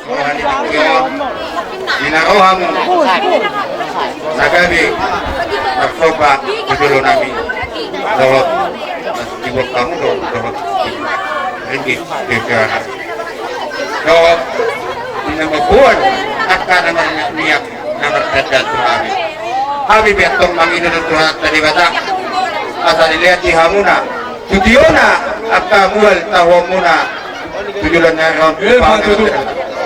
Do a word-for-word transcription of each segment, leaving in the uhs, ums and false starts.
Roha ni Tuhan, di na rohamu na gabe marsomba tu jolo nami, dohot dibuat hamu do dohot ringgit, dohot di na mamboan angka na marmiak na martanda tu hami. Hami pe antong mangido do tu Tuhanta Debata asa dilehon di hamuna tu tiona angka mual tahuonmuna tu joloan ni ari on.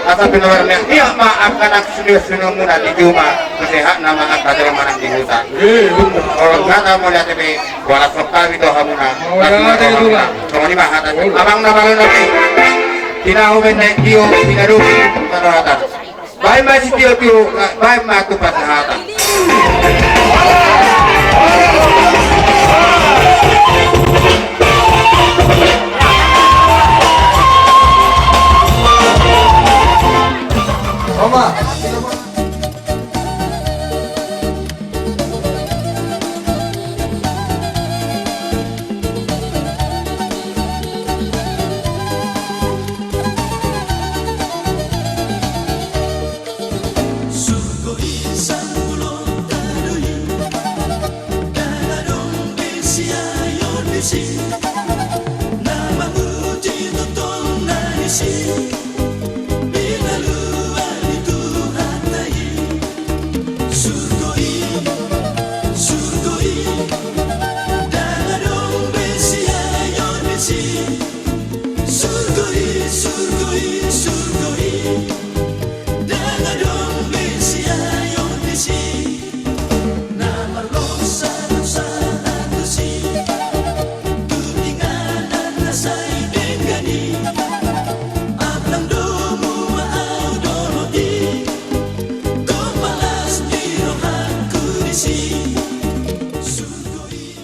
Asa pe na marmiak ma angka na sunion-sunionmuna di juma, tu sehatna ma angka jolma nang di huta. Tung holan hata mauliate pe hualashon hami tu hamuna. Songon i ma hata. Amang na malo nami, tinahu ma na tio, tinadomi, tano hata. Baen ma sitio-tio, baen ma tu pasahat. Surgo i sanggulo tadui, dang adong be siayo disi, na mamuji tongtong na disi, pinaluan ni Tuhanta i. Surgo i, surgo i, dang adong be siayo disi. Surgo i, surgo i, surgo i, dang adong be siayo disi, na marlosa-losa antusi, tu inganan na sai denggan i, amang domu ma au dohot i, tong las ni rohangku disi. Surgo i.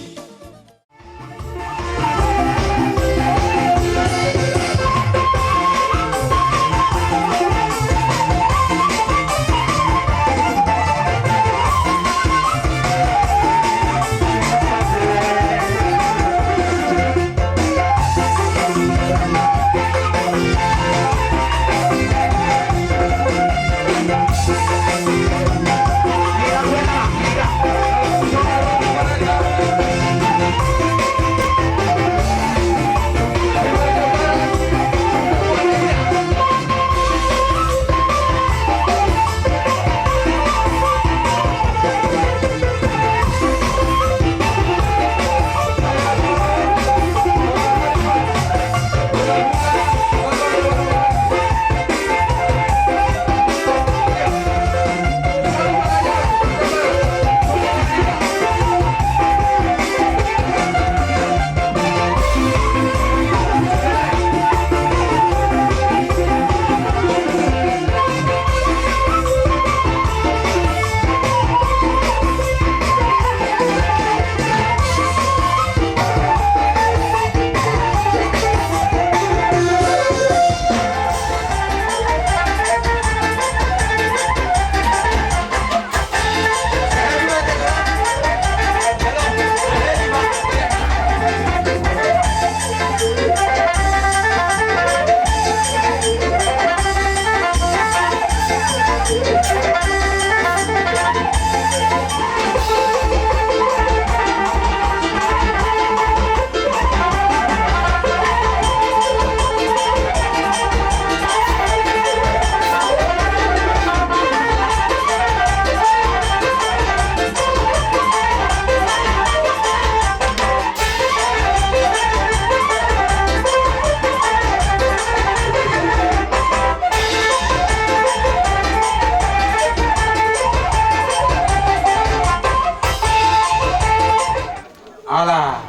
Ala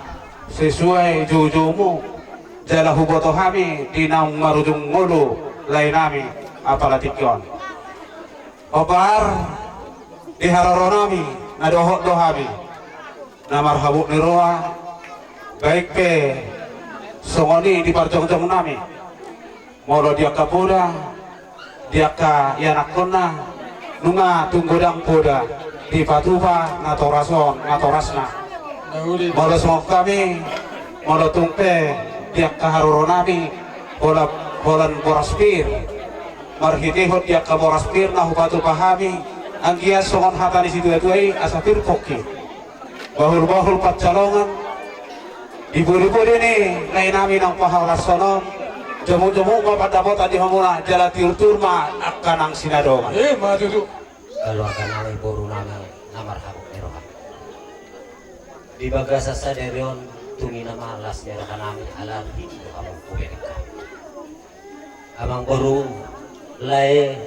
sesuai joujoumu, jala huboto hami di naung marujung ngolu laenami apala tingki on. Hombar di haroronami na dohot do hami na marhabot ni roha, baik pe songon i di parjongjongnami. Molo di angka poda, di angka ianakkonna, nunga tung godang poda dipatupa natoras on natorasna. Molo songon hami, molo tung pe di angka haroronami, holan, holan boras pir, Marhitehon di angka boras pir na hupatupa hami, anggiat songon hata ni situatua i, asa pir pongki, bahulbahul pansalongan, di pudipudi ni lae nami naung pahorason on, jomukjomuk ma pandapotan di hamuna, jala tiurtiur ma angka nang sinadongan. Ima tutu. Keluarga nami, boru nami na marhabot ni roha. Di bagasan sadari on, tung i nama las ni roha nami, ala rindu hamu hubereng hamu. Amangboru, lae,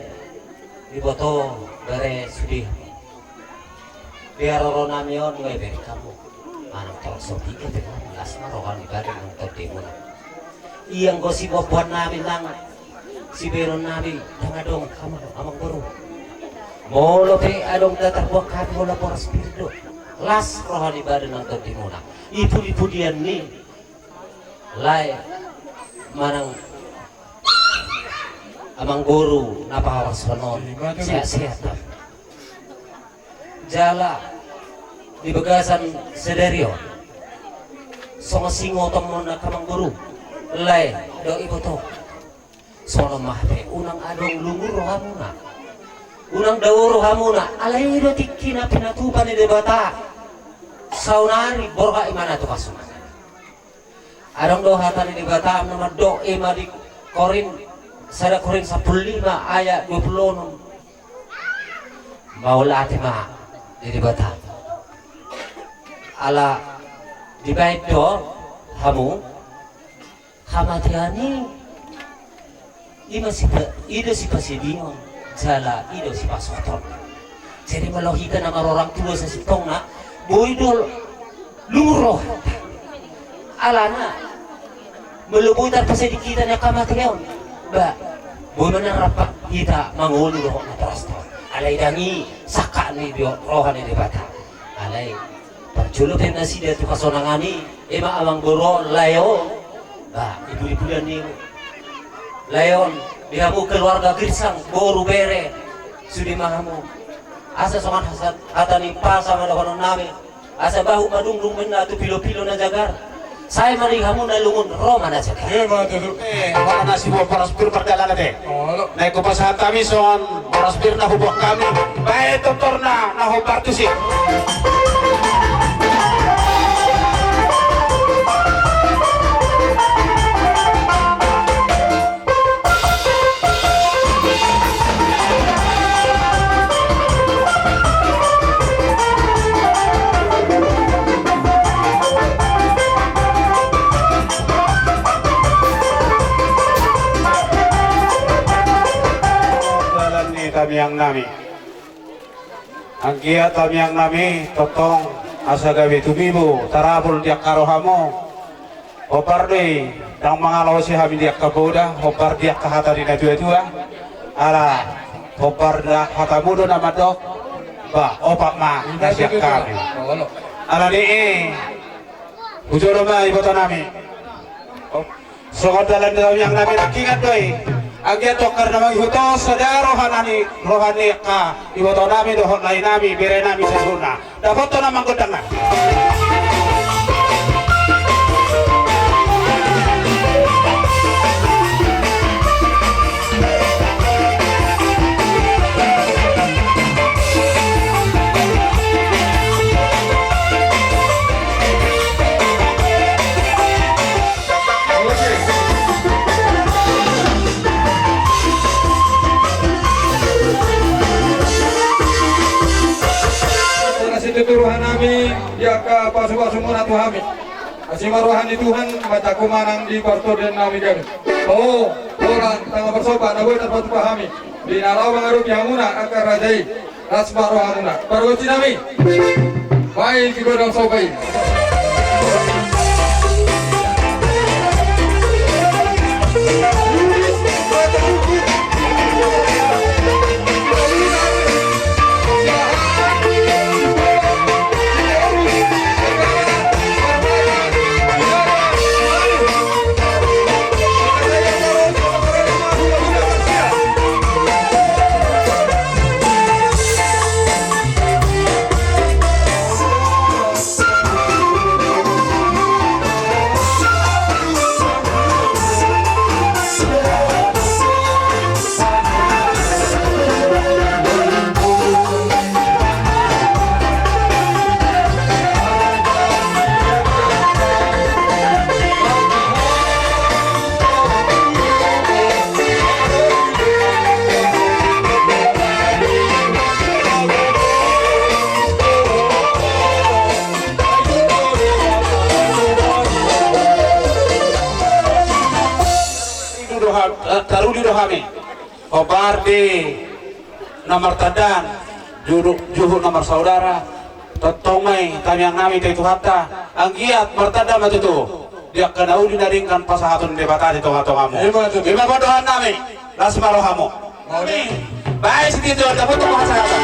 iboto, bere, sude. Di haroro nami on nunga ibereng hamu. Manang torop so piga pe, las ma roha ni badan nang tondimuna. Ia anggo sibuanbuan nami nang sibahenon nami, ndang adong hamu, amangboru. Molo pe adong na tarbuang hami holan boras pir do, las roha ni badan nang tondimuna. I pudipudian ni lae manang amangboru na pahorason on, sehat-sehat ma. Jala di bagasan sadari on, songon singotomon na amangboru, lae dohot iboto. Songon on ma hape, unang adong lungun rohamuna, unang dao rohamuna, alai i do tingki na pinatupa ni Debata. Saonari borhat i ma na tu hasonangan. Adong do hata ni Debata na mandok, ima di Korint, sada Korint sampulu lima ayat dua pulu onom. Mauliate ma di Debata. Ala dibaen do hamu, hamatean i, ima sipa-, i do sipasadiaon, jala i do sipasohoton. Jadi molo hita na marorang tua sasintongna, boi do lungun roha. Alana molo boi tarpasadi hita na hamatean, ba, boi ma na rap hita mangolu dohot natorasta on. Alai ndang i sangkap ni roha ni Debata. Alai parjolo pe nasida tu hasonangan i, ima amangboru, lae on. Ba, i pudipudian ni lae on, di hamu keluarga Girsang, boru, bere, sude ma hamu. Asa songon hasa-, hata ni pasa ma dohonon nami, asa bahu madungdung ninna tu pilopilo na jagar. Sai ma di hamu na lungun, ro ma na jagar. Ima tutu. Eh, holan na sibuan boras pir pardalanan te. Olo. Naeng hupasahat hami songon boras pir na huboan hami, baen tortorna na hombar tusi. Dalan ni tamiang nami. Anggiat tamiang nami, tongtong asa gabe tumibu tarabul di angka rohamu. Hombar do i, ndang mangalaosi hami di angka poda, hombar di angka hata ni natuatua. Ala hombar di hatamu do na mandok, ba, opat ma na sian hami. Alani i, hujolo ma iboto nami. Songon dalan ni tamiang nami, nangkingan do i. Anggiat tongkar na mangihut on, sada roha nami, roha ni angka iboto nami dohot lae nami, bere nami saluhutna. Dapothon amang gondangna. Ora situtu roha nami, di angka pasupasumuna tu hami. Asi ma roha ni Tuhan, manjangkon ma nang di partondian nami gabe. O, holan tangga parsomba na boi tarpatupa hami, di na laho mangadopi hamuna angka raja i. Las ma rohamuna. Pargonsi nami. Baen di gondang somba i. hami. Hombar di na martandaan, juhut, juhut na marsaudara, tongtong ma i tangiang nami tu Tuhanta, anggiat martanda ma tutu di angka na uli na denggan pasahaton ni Debata di tongatongamu. Ima tutu. Ima pandohan nami, las ma rohamu. Baen sititi on, dapotan ma hasahatan.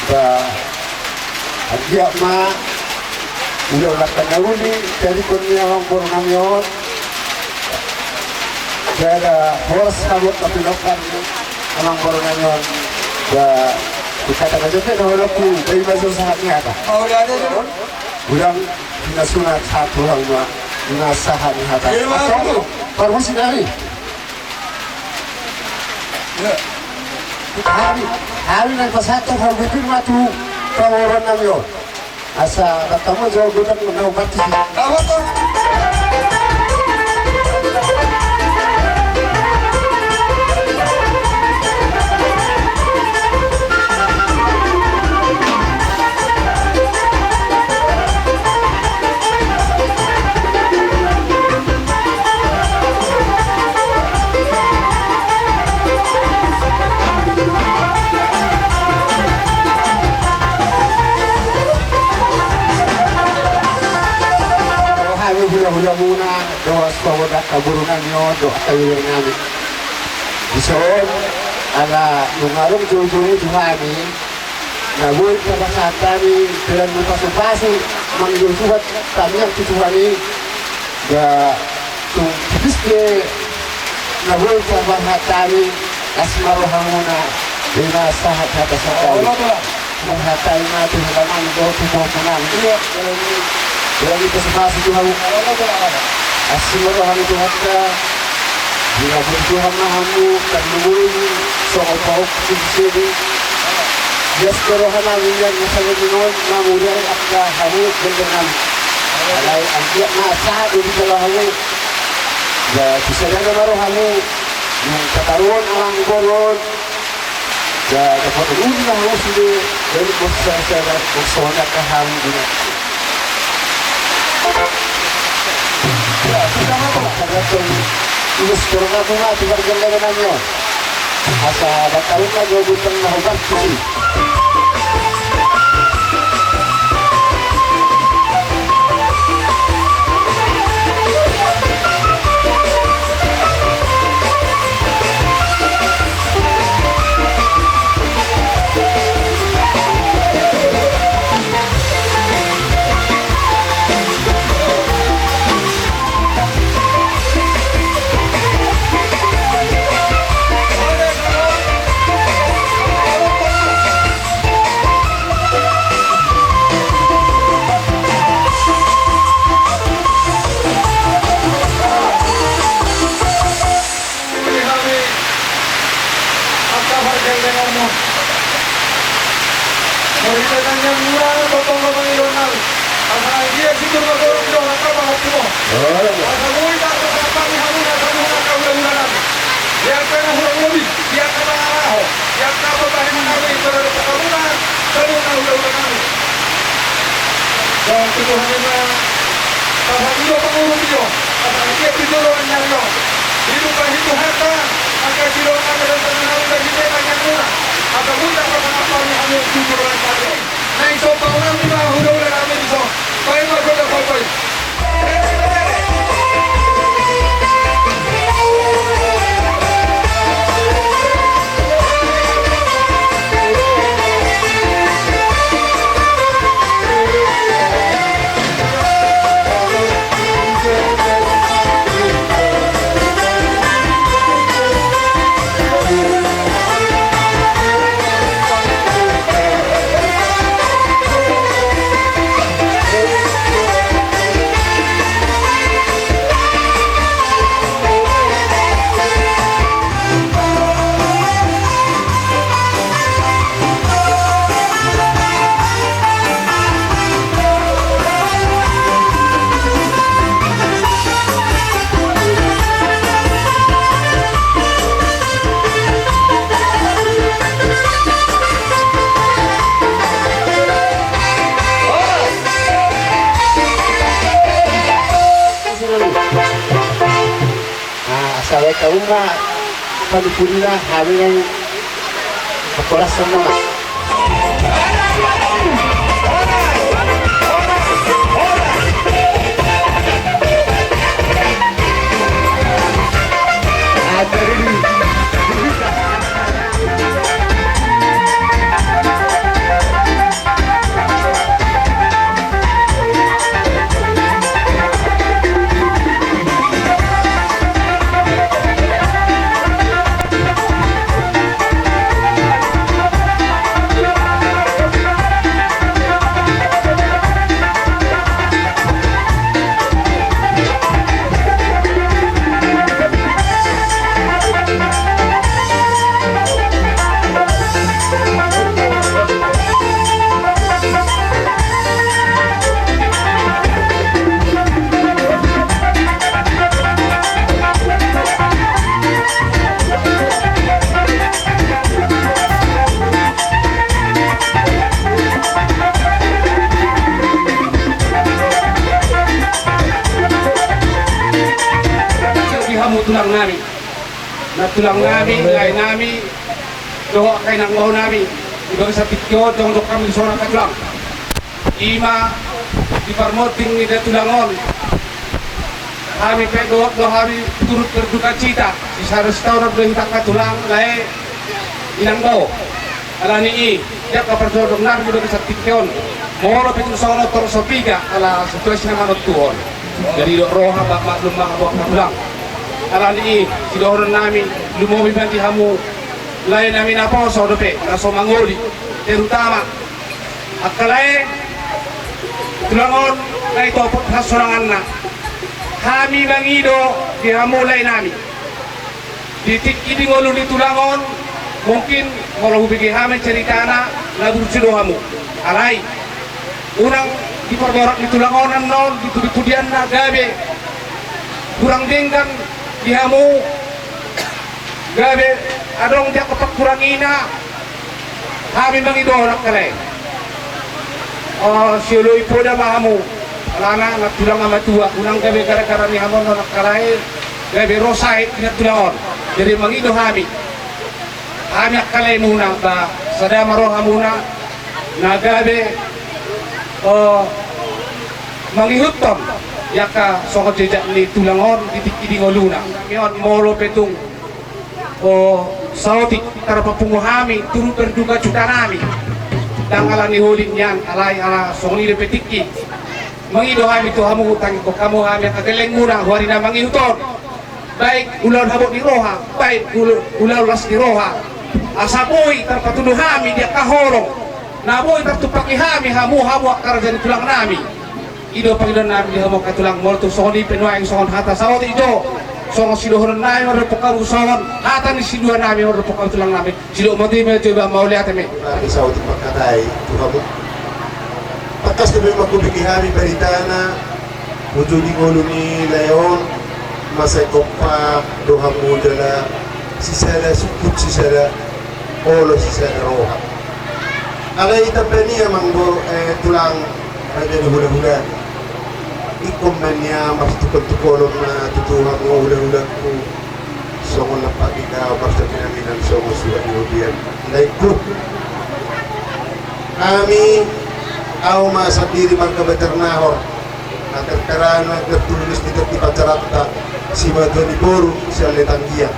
Ba, anggiat ma ulaon angka na uli taringot ni amang boru nami on. Jala horas hamu na pinungka ni amang boru nami on. Ba, di hata na jolo na holongku, ba ima so sahat ni hata. Godang pinasunat sahat tu hamu ma na sahat ni hata. Ima tutu. Parmusi nami. Hami, hami na pasahat hamu ma tu pamoruon nami on. Asa baen hamu jo godang na uparti. Hami hulahulamuna, dohot songon angka boru nami on, dohot angka bere nami. Dison, ala nunga adong joujou tu hami, na boi tapasahat hami, dalan ni pasupasu, mangido Tuhan, tangiang tu Tuhan i, ba tung tipis be na boi tapasahat hami, las ma rohamuna, di na sahat hata sangkali. Menghatai mate halaman dohot tu bohongan. Iya. Berani pasupasu tu hamu. Asi ma roha ni Tuhanta. Di na boi Tuhan ma hamu tarlumobi songon pahompu tu sini. Ias do roha nami nian na saluhutna on, mamurian angka hamu gelleng nami. Alai anggiat ma sahat do di jala hamu. Ba tu sada nama rohamu. Nang tataruhon amang boru on. Jala dapotan uli ma hamu sude, jadi bos saya, saya, bos soalnya kaham guna. Ya, sudah apa? Saya tuh, ini sekarang aku mah, tiba-tiba lagi nanya. Asa batarung lagi, bukan mau bakti. Uli hami angka pargellengonmu. Marhite tangiangmuna tongtong do mangido nami. Asa anggiat situtu ma torop do angka pahompu. Asa boi tarpasahat hami hamu na saluhut angka hulahula nami. Di angka na hurang lobi, di angka pangalaho, di angka pambahenan nami, pada dohot hamuna saluhut na hulahula nami. Dong tu Tuhan i ma tapasahat do pangurupion, tapasahat do pangurupion. Dibuka ni Tuhanta angka sidongan dan tangiang nami bagi tangiangmuna. Asa boi tarpasahat hami hamu jujur dan patuh. Naeng so paunami ma hulahula nami dison. Paima goda papai. Kauma panupuna hami nang pakolas sama. Di hamu tulang nami, na tulang nami, lae nami, dohot angka inang bao nami, di bagasan tingki on jongjong hami dison angka tulang. Ima di parmonding ni da tulang on, hami pe dohot do hami turut berduka cita, sisada sitaonon do hita angka tulang, lae, inang bao. Alani i, di angka parjolo nami do di bagasan tingki on, molo pe tung songon on torus so piga, ala situasi na manontuhon. Jadi dok roha, ba maklum ma hamu angka tulang. Alani i, sidohonon nami, lumobi ma di hamu lae nami naposo dope, na so mangoli, terutama angka lae tulang on na itopot hasonanganna. Hami mangido di hamu lae nami. Di tingki di ngolu ni tulang on, mungkin molo hubege hami ceritana, na burju do hamu. Alai, unang di parborat ni tulang on annon, di pudi-pudianna gabe hurang denggan di hamu, gabe adong di angka pangkurangina, hami mangido angka lae. O, sioloi poda ma hamu, alana na tulang na matua, unang gabe gara-gara ni hamu annon angka lae, gabe ro sahit di na tulang on. Jadi mangido hami, hami angka laemuna, ba sada ma rohamuna, na gabe, o, mangihuthon di angka songon jejak ni tulang on di tingki di ngoluna. Hami on molo pe tung O, saotik tarpapungu hami, turut berduka cita nami. Ndang ala ni holin nian, alai ala songon i dope tingki. Mangido hami tu hamu, tangihon hamu hami angka gellengmuna, huari na mangihut on. Baik ulaon habot ni roha, baik ul-, ulaon las ni roha. Asa boi tarpatudu hami di angka holong. Na boi tartumpaki hami hamu, hamu angka raja ni tulang nami. I do pangidoan nami di hamu angka tulang, molo tung songon i pe nuaeng songon hata saotik jo, songon sidohonon nami mardongan hamu, songon hata ni situa nami mardongan hamu tulang nami. Sidok mauliate ma jo, iba mauliate ma. Hami saotik mangkatai tu hamu. Tangkas dope mangkubiki hami baritana, uju di ngolu ni lae on, masa i kompak do hamu jala sisada sungkun, sisada olo, sisada roha. Alai tamba ni i amang boru, eh, tulang, raja ni hulahula. Ingkon ma nian marsitukol-tukolon ma tutu hamu hulahulangku. Songon lampak ni gaol, marsaminaminan songon surat ni udian. Laengku, hami, ahu ma sandiri marga Baternahor. Angka karana angka tulis di tondi pancaranta, simatua ni boru sian Letanggiang.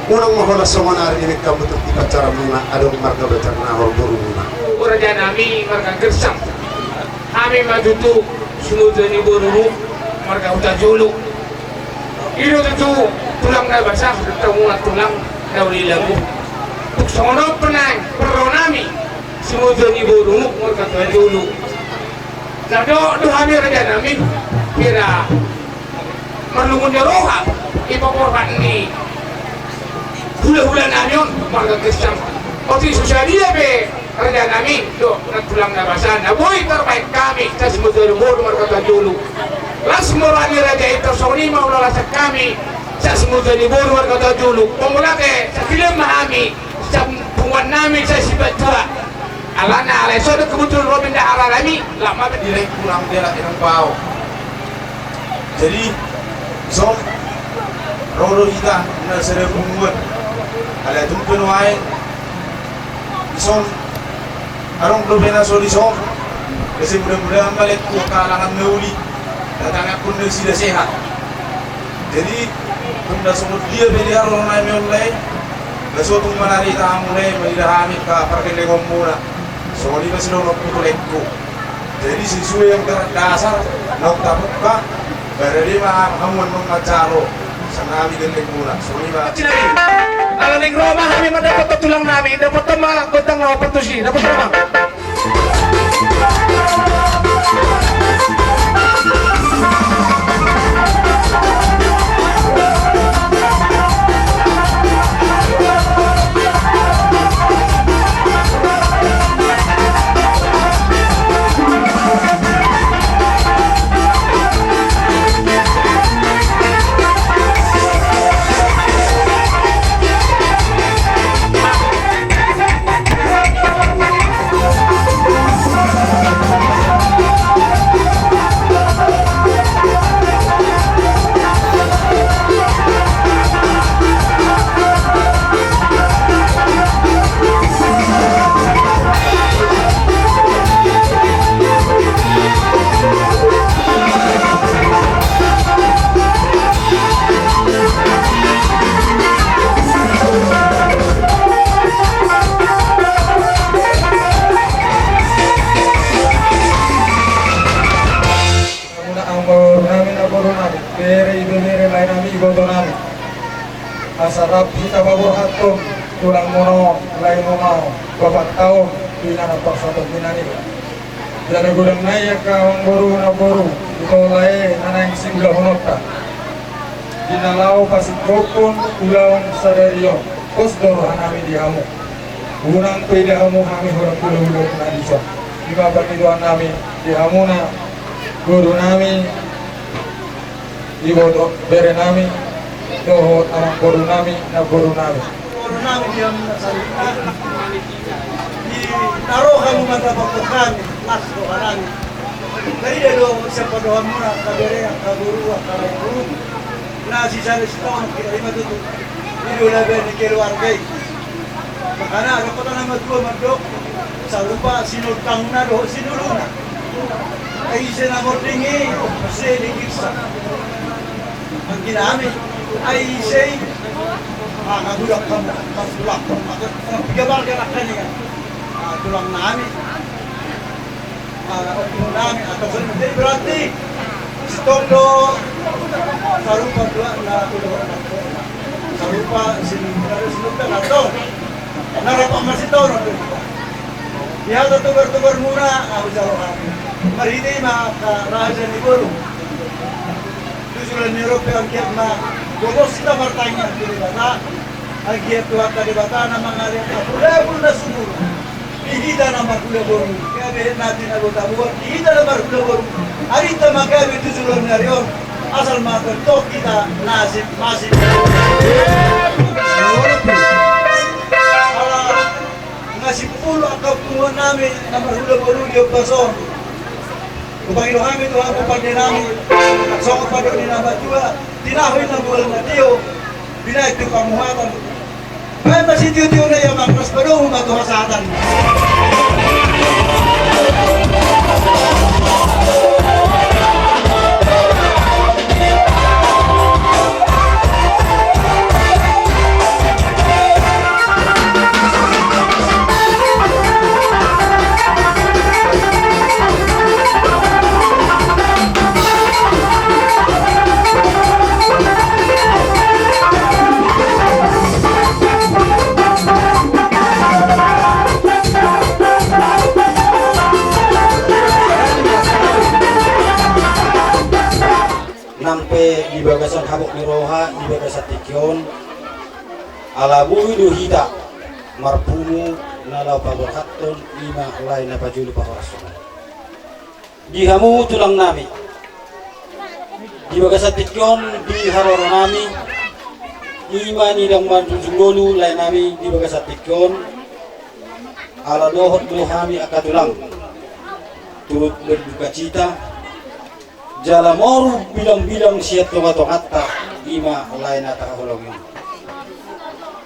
Unang ma holan songon ari dibaen hamu tondi pancaramuna, adong marga Baternahor borumuna. O raja nami marga Gersang. Hami ma tutu simatua ni borumu marga Hutajulu. I do tutu tulang na basa, tamu na tulang na uli lamu. Tung songon on pe nuaeng parro nami simatua ni borumu marga Hutajulu. Sai do hami raja nami, pira marlungun ni roha, ipaborhat ni hulahula nami on marga Gersang. Otik so sadia pe raja nami dohot na tulang na basa na boi tarbahen hami sian simatua ni boru marga Hutajulu. Las ma roha ni raja i, tung songon i ma ulaon las hami sian simatua ni boru marga Hutajulu. Molo ate, sai dilehon ma hami sian punguan nami, sian sipatua. Alana, alai so do kebetulan ro pe ndang ala nami, laho ma pe. Dilehon hurang bela inang bao. Jadi, so, Ro do hita na sada punguan. Alai tung pe nuaeng dison adong dope na so dison. Asa mudah-mudahan ma lelengku angka alangan na uli, tatangihon nasida sehat. Jadi tung na songon dia pe di haroronami on lae, na so tung manarita hamu lae, manida hami angka pargellengonmuna. Songon i ma sidohononku tu lelengku. Jadi sesuai angka dasar naung tabuka, barani ma hamu annon manjalo. Sanga hami gellengmuna songon i ma. Ala naeng ro ma hami mandapothon tulangnami, dapothon ma gondang na opat tusi, dapothon ma. Muna amang boru nami, namboru nami, bere ibebere, lae nami iboto nami. Asa rap hita paborhathon tulangmuna on, laemuna on, bapakta on, tu inganan parsatongkinan i. Jala godang nai angka amang boru, namboru, ito lae na naeng siulahononta. Di na laho pasingkophon ulaon sadari on, pos do roha nami di hamu. Unang paida hamu hami holan hulahula na dison. I ma pangidoan nami di hamuna, boru nami, iboto bere nami, dohot amang boru nami, namboru nami. Boru nami di hamuna saluhutna. Di na ro hamu mandapothon hami, las roha nami. Jadi dia do siapa dohamuna, angka bere, angka boru, angka lae boru. Na sisada sitaon, kira i ma tutu. I do labe ni keluarga i. Makana adong hata na matua mandok, sarupa sinondangna dohot sinuluna. Ai ise na mording i, ise digirsa. Anggi nami, ai ise i. Ah, nga budak hamu, nga budak hamu. Piga marga nangkaningan. Ah, tulang nami. Ah, tulang nami, atau jadi berarti sitong do sarupa tulang na tulang. Sarupa sinondang, sinondang atau. Na rap ma sitaonon do hita. Di hata togar-togarmuna, ah, ujalo hami. Marhite i ma angka raja ni boru. Tu joloan ni on pe anggiat ma gomos hita martangiang tu Debata. Anggiat Tuhanta Debata na mangalehon hapulehon na subur. Di hita na marhula boru, gabe na tinabo-taboan, di hita na marhula boru. Arinta ma gabe tu joloan ni ari on, asal ma tongtong hita na asip-asip. Ala nga simpul angka punguan nami na marhula boru di ombas on. Hupangido hami tu hamu pande nami, songon pandok ni na matua, tinahu i na bual na tio, binahen tu pamuhatan. Baen ma sitio-tiona i amang, ras padomu ma tu hasahatan. Nang pe di bagasan habot ni roha, di bagasan tingki on, ala boi do hita marpungu na laho paborhathon i ma lae na pajolo pahorashon. Di hamu tulang nami, di bagasan tingki on di haroro nami, i ma nidang manjunjung ngolu lae nami di bagasan tingki on, ala dohot do hami angka tulang turut berdukacita, jala moru bilang-bilang sian tonga-tonganta, Ima lae na tahaholongi on.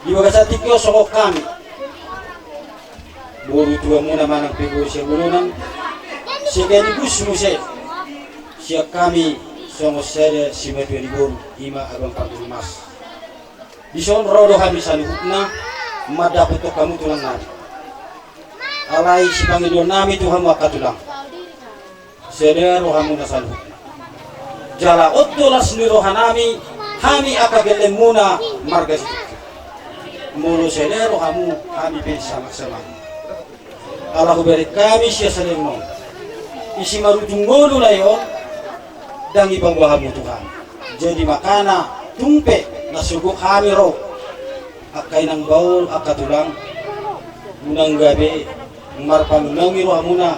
Di bagasan tingki on songon hami boru tuamuna manang pe boru sian bolonang, sekaligus muse sian hami songon sada simatua ni boru, ima abang Pardul Mas. Dison ro do hami saluhutna mandapothon hamu tulang nami. Alai sipangidoan nami tu hamu angka tulang, sada rohamuna saluhutna. Jala on do las ni roha nami, hami angka gellengmuna marga Sitinjak. Molo sada rohamu, hami pe samak-samak. Ala hubereng hami sian sadari on isi marujung ngolu lae on, ndang dipaboa hamu tu hami. Jadi makana tung pe na so gok hami ro, angka inang bahul, angka tulang, unang gabe marpangundangi rohamuna.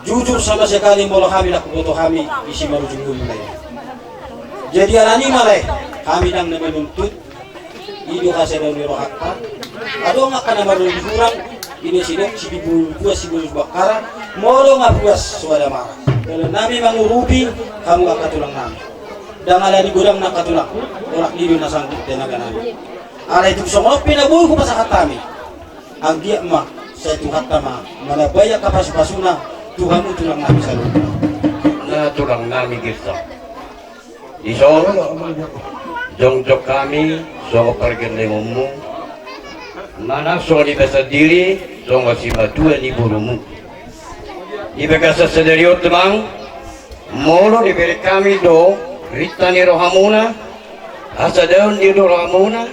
Jujur sama sekali molo hami ndang huboto hami isi marujung ngolu lae. Jadi alani ma lae, hami ndang na manuntut, i do hasadaon ni rohanta. Adong angka na marlobi hurang, i do sidok, sidibu-, buas sibolus bangkara, molo nga buas so ada mara. Molo nami mangurupi hamu angka tulang nami. Ndang alani godang na angka tulang, orak ni do na sanggup tenaga nami. Alai tung songon on pe na boi hupasahat hami, anggiat ma sai Tuhanta ma manambai angka pasu-pasuna tu hamu tulang nami saluhutna. Na tulang nami Girsa, dison jongjong hami songon pargellengonmu, manang songon i pe sandiri songon simatua ni borumu. Di bagasan sadari on, Tulang, molo dibereng hami do rinta ni rohamuna, hasadaon ni rohamuna,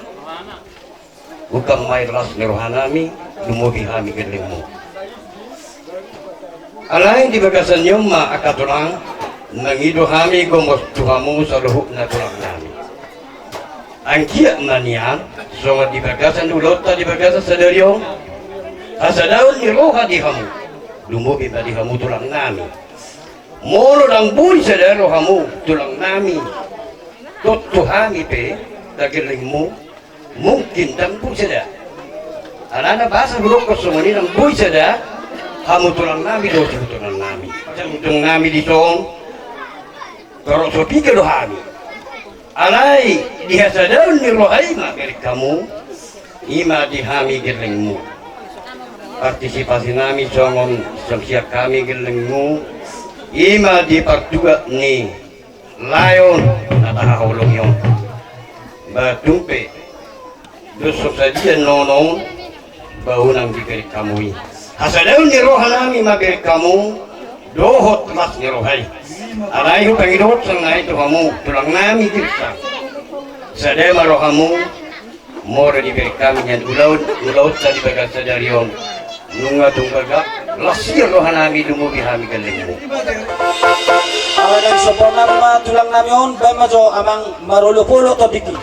ulang ma i las ni roha nami, lumobi hami gellengmu. Alai di bagasan ni on ma angka tulang, mangido hami gomos tu hamu saluhutna tulang nami. Anggiat ma nian, songon di bagasan ulaonta di bagasan sadari on, hasadaon ni roha di hamu, lumobi ma di hamu tulang nami. Molo ndang boi sada rohamu tulang nami, tontu hami pe, na gellengmu, mungkin ndang boi sada. Alana boasa hudokkon songon i ndang boi sada, hamu tulang nami do sihutonon nami. Jongjong nami dison, torop so piga do hami. Alai di hasadaon ni roha i ma bereng hamu, i ma di hami gellengmu. Partisipasi nami songon, songon sian hami gellengmu, i ma di partuat ni lae on na tahaholongi on. Ba tung pe, dos so sadia nono on, ba unang dibereng hamu i. Hasadaon ni roha nami ma bereng hamu, dohot las ni roha i. Alai hupangidohon sanga i tu hamu tulang nami Girsa, sada ma rohamu, molo dibereng hami nian ulaon, ulaonta di bagasan sadari on. Nunga tung bagak las ni roha nami, lumobi hami gellengmu. Ala nang sopo nama tulang nami on, baen ma jo amang marolopolo topik i.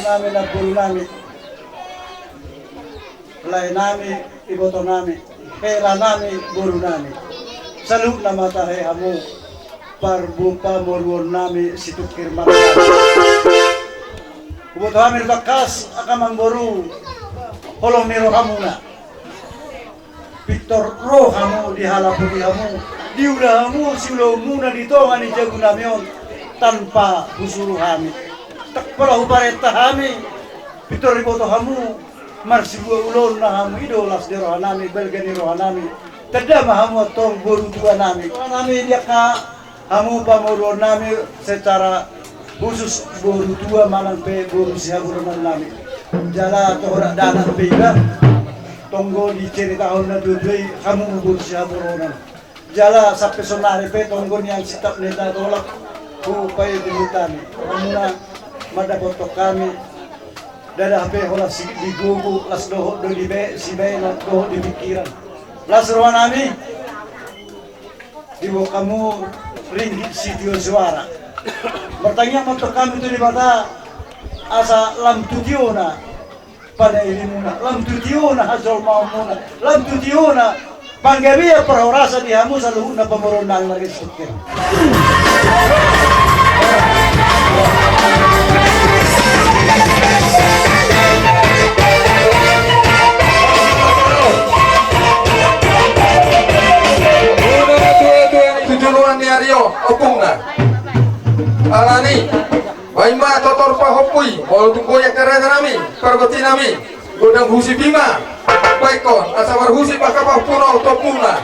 Nami na boru nami, lae nami, iboto nami, hela nami, boru nami. Saluhutna ma tahe hamu, parbu-, pamoruon nami Situngkir Marga. Huboto hami do tangkas angka amangboru, holong ni rohamuna. Pintor ro hamu, dihalapuli hamu, diula hamu siulaonmuna di tonga ni jabu nami on tanpa husuruh hami. Ndang pola huparenta hami, pintor diboto hamu, marsibua ulaonna hamu, i do las ni roha nami, balga ni roha nami. Tanda ma hamu antong boru tua nami. Roha nami di angka hamu pamoruon nami secara khusus boru tua manang pe boru sihaboronan nami. Jala toho dakdanak pe iba, tonggo diceritahon na tuatua i hamu boru sihaboronan. Jala sampe saonari pe tonggo nian sitap ni na tolap hupaihut hami. Hamuna mandapothon hami ndada hape holan si di gogo, las dohot do di be-, sibaen, las dohot di pingkiran. Las roha nami. Diboan hamu ringgit sitio suara. Martangiang ma antong hami tu Debata asa lam tu tiona panaelimuna, lam tu tiona hajolmaonmuna, lam tu tiona panggabean parhorasan di hamu saluhutna pamoruon nami marga Sitengkero. Tujuan ni ari on ompungna. Alani, baen ma totor pahompu i, molo tung boi angka raja nami, parboti nami, gondang husip i ma. Baenkon asa marhusip angka pahompu on tu ompungna.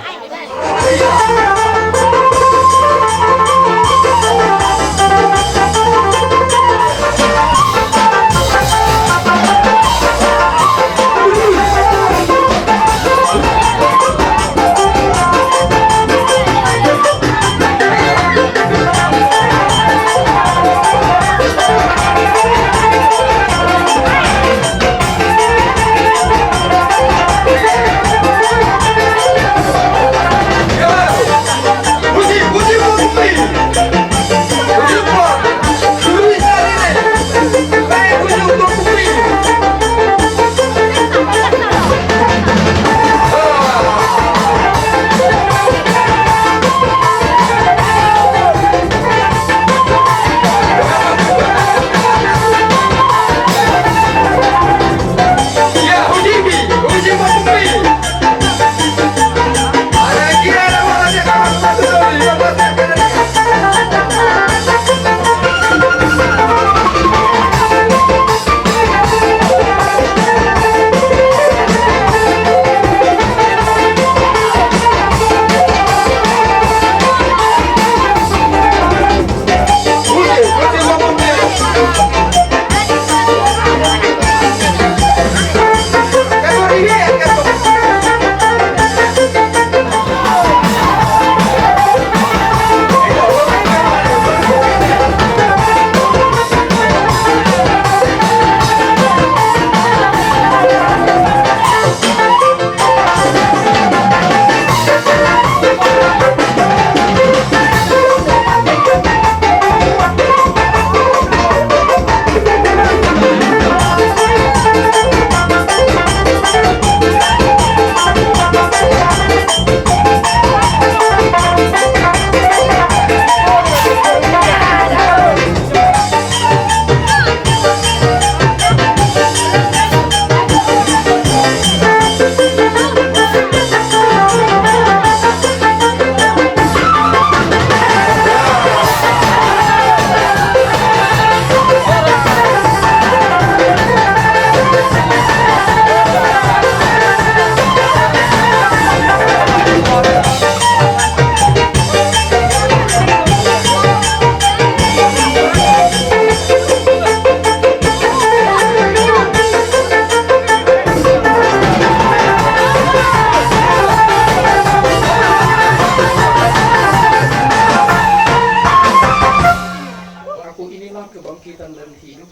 Aku inilah kebangkitan dan hidup.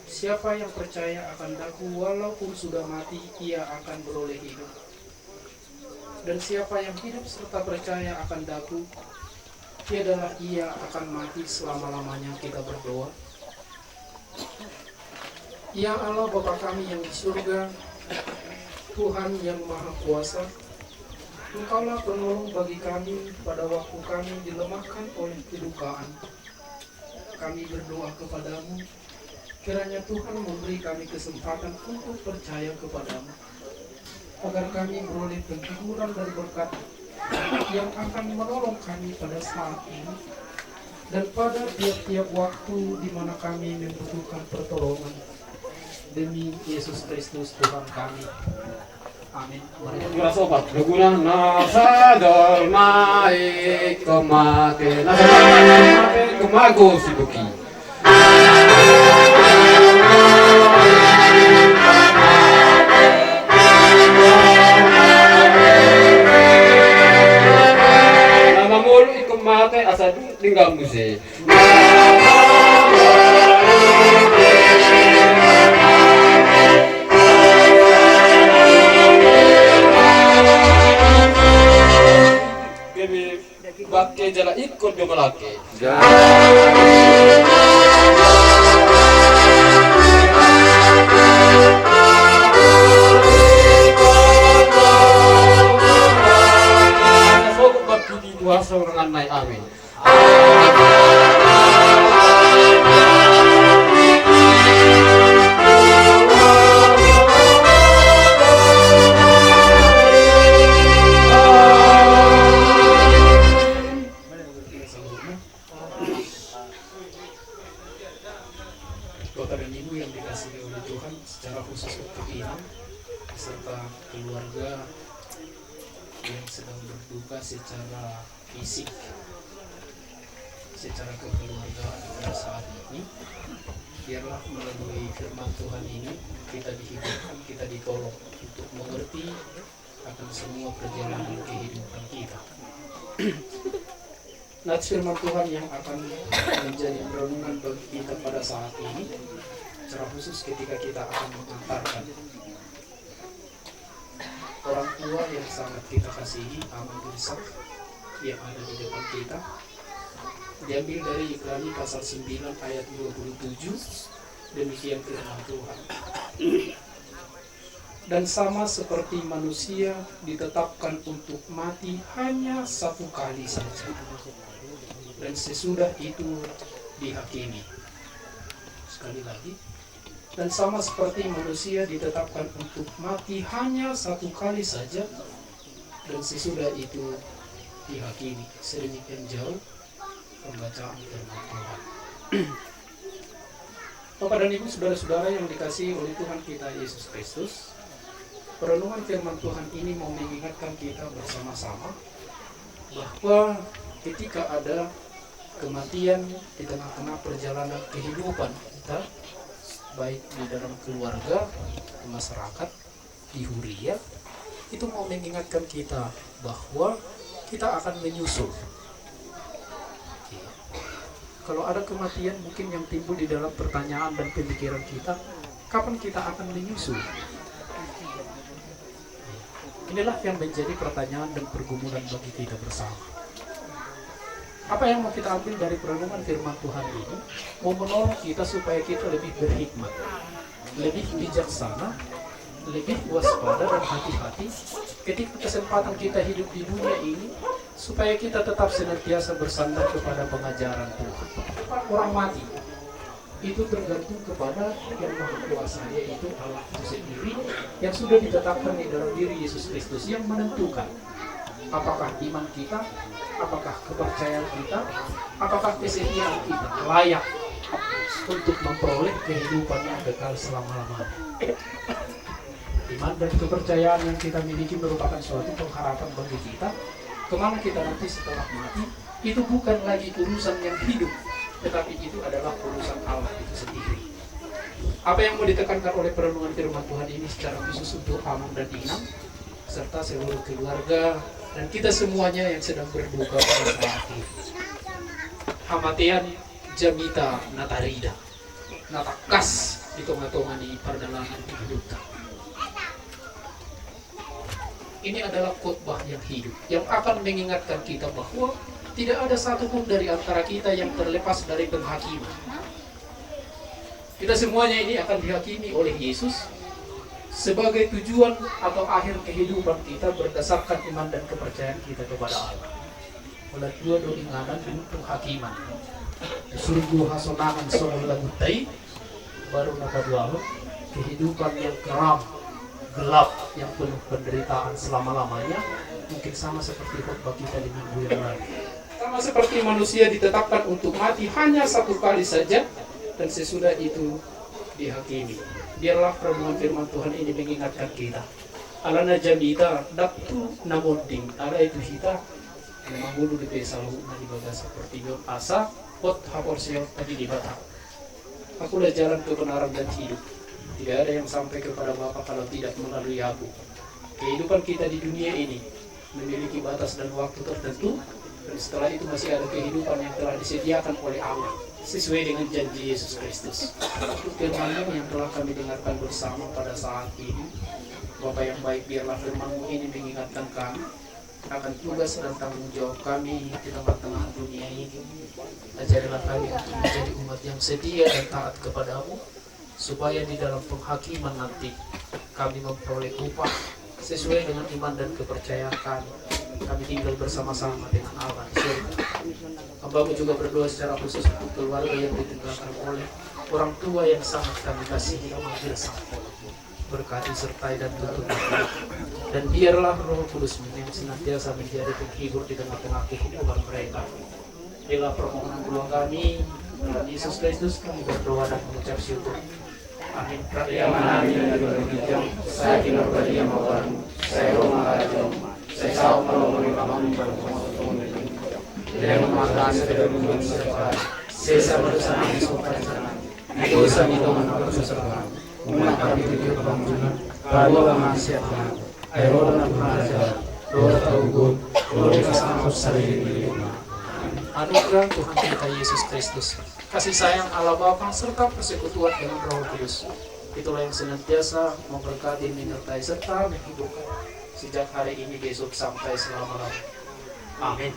Siapa yang percaya akan Aku, walaupun sudah mati, ia akan beroleh hidup. Dan siapa yang hidup serta percaya akan Aku, tiadalah ia akan mati selama-lamanya. Kita berdoa. Ya Allah, Bapa kami yang di surga, Tuhan yang Maha Kuasa, Engkaulah penolong bagi kami pada waktu kami dilemahkan oleh kedukaan. Kami berdoa kepada-Mu, kiranya Tuhan memberi kami kesempatan untuk percaya kepada-Mu. Agar kami beroleh penghiburan dan berkat yang akan menolong kami pada saat ini dan pada tiap-tiap waktu di mana kami membutuhkan pertolongan. Demi Yesus Kristus Tuhan kami. Amin. Mari. Guna sobat, guna na sadol mai ko mate, na sadol mai ko mate, ko mago sibuki. Na mamolus ingkon mate asa dung denggan muse. Bangke jala ingkon do malangke. Sogot bangkit i tu hasonangan na i. Amin. Bapak dan Ibu yang dikasihi oleh Tuhan, secara khusus untuk Inang beserta keluarga yang sedang berduka secara fisik, secara kekeluargaan pada saat ini, biarlah melalui firman Tuhan ini kita dihidupkan, kita ditolong untuk mengerti akan semua perjalanan kehidupan kita. Nats firman Tuhan yang akan menjadi perenungan bagi kita pada saat ini, secara khusus ketika kita akan mengantarkan orang tua yang sangat kita kasihi, Amang Ishak, yang ada di depan kita, diambil dari Ibrani pasal sembilan ayat dua puluh tujuh. Demikian firman Tuhan. Dan sama seperti manusia ditetapkan untuk mati hanya satu kali saja, dan sesudah itu dihakimi. Sekali lagi, dan sama seperti manusia ditetapkan untuk mati hanya satu kali saja, dan sesudah itu dihakimi. Sedemikian jauh pembacaan firman Tuhan. Bapak dan Ibu, saudara-saudara yang dikasihi oleh Tuhan kita Yesus Kristus, perenungan firman Tuhan ini mau mengingatkan kita bersama-sama bahwa ketika ada kematian di tengah-tengah perjalanan kehidupan kita, baik di dalam keluarga, di masyarakat, di huria, itu mau mengingatkan kita bahwa kita akan menyusul. Iya. Kalau ada kematian mungkin yang timbul di dalam pertanyaan dan pemikiran kita, kapan kita akan menyusul? Inilah yang menjadi pertanyaan dan pergumulan bagi kita bersama. Apa yang mau kita ambil dari perenungan firman Tuhan ini? Mau menolong kita supaya kita lebih berhikmat, lebih bijaksana, lebih waspada dan hati-hati ketika kesempatan kita hidup di dunia ini, supaya kita tetap senantiasa bersandar kepada pengajaran Tuhan. Orang mati itu tergantung kepada Yang Maha Kuasa, yaitu Allah itu sendiri, yang sudah ditetapkan di dalam diri Yesus Kristus, yang menentukan apakah iman kita, apakah kepercayaan kita, apakah kesetiaan kita layak untuk memperoleh kehidupan yang kekal selama-lamanya. Iman dan kepercayaan yang kita miliki merupakan suatu pengharapan bagi kita, kemana kita nanti setelah mati, itu bukan lagi urusan yang hidup, tetapi itu adalah urusan Allah itu sendiri. Apa yang mau ditekankan oleh perenungan firman Tuhan ini secara khusus untuk Amang dan Inang, serta seluruh keluarga, dan kita semuanya yang sedang berduka pada saat ini? Hamatean jamita na tarida, na tangkas di tonga-tonga ni pardalanan hidupta. Ini adalah khotbah yang hidup, yang akan mengingatkan kita bahwa tidak ada satu pun dari antara kita yang terlepas dari penghakiman. Kita semuanya ini akan dihakimi oleh Yesus sebagai tujuan atau akhir kehidupan kita berdasarkan iman dan kepercayaan kita kepada Allah. Holan dua do inganan di penghakiman. Di surgo hasonangan songon lagu tai, baru na paduahon kehidupan yang keram. gelap yang penuh penderitaan selama-lamanya, mungkin sama seperti khotbah kita di minggu yang lalu. Sama seperti manusia ditetapkan untuk mati hanya satu kali saja, dan sesudah itu dihakimi. Biarlah renungan firman Tuhan ini mengingatkan kita. Alana jamita ndang tu na monding, alai tu hita na mangolu dope saluhutna di bagasan portibi on, asa hot haporseaonta di Debata. Akulah jalan, kebenaran, dan hidup. Tidak ada yang sampai kepada Bapa kalau tidak melalui Aku. Kehidupan kita di dunia ini memiliki batas dan waktu tertentu, dan setelah itu masih ada kehidupan yang telah disediakan oleh Allah sesuai dengan janji Yesus Kristus. Untuk firman-Mu yang telah kami dengarkan bersama pada saat ini, Bapa yang baik, biarlah firman-Mu ini mengingatkan kami akan tugas dan tanggung jawab kami di tengah-tengah dunia ini. Ajarilah kami untuk menjadi umat yang setia dan taat kepada-Mu, supaya di dalam penghakiman nanti kami memperoleh upah sesuai dengan iman dan kepercayaan kami. Kami tinggal bersama-sama dengan Bapa di surga. Hamba-Mu juga berdoa secara khusus untuk keluarga yang ditinggalkan oleh orang tua yang sangat kami kasihi, Bapa di surga. Berkati, sertai, dan tuntun mereka. Dan biarlah Roh Kudus-Mu yang senantiasa menjadi penghibur di tengah-tengah kehidupan mereka. Inilah permohonan doa kami, dalam Yesus Kristus kami berdoa dan mengucap syukur. Amin. Rap ia ma hami na di banua ginjang, sai pinarbadia ma goarMu, sai ro ma harajaonMu, sai saut ma lomo ni rohaM. Lehon ma tu hami sadari on siapari, sesa ma dosanami songon panesanami di dosa ni dongan na mardosa tu hami. Unang hami tuju tu pangunjunan, palua ma hami sian pangago. Ai Ho do na harajaon, dohot hagogoon, dohot hasangapon saleleng ni lelengna. Anugerah Tuhan kita Yesus Kristus, kasih sayang Allah Bapa, serta persekutuan dengan Roh Kudus, itulah yang senantiasa memberkati, menyertai, serta menghiburkan sejak hari ini, besok, sampai selama-lamanya. Amin.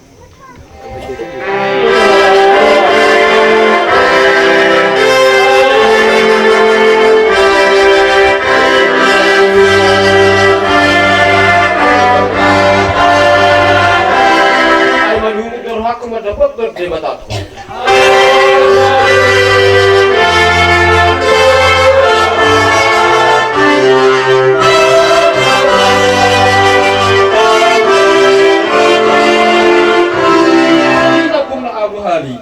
Ai malungun do rohangku mandapot Debata. Abu hali.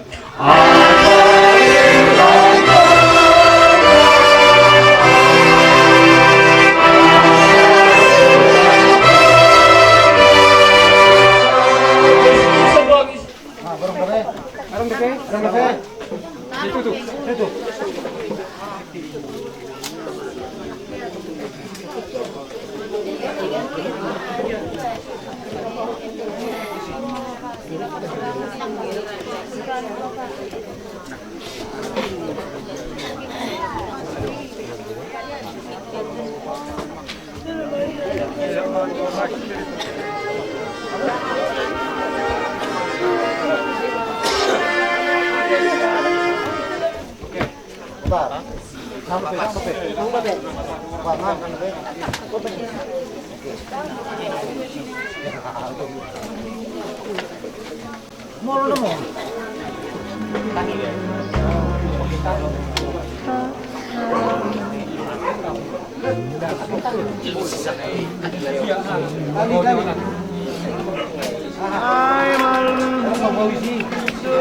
Ai malungun do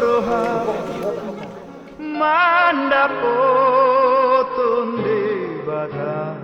rohangku mandapothon Debata.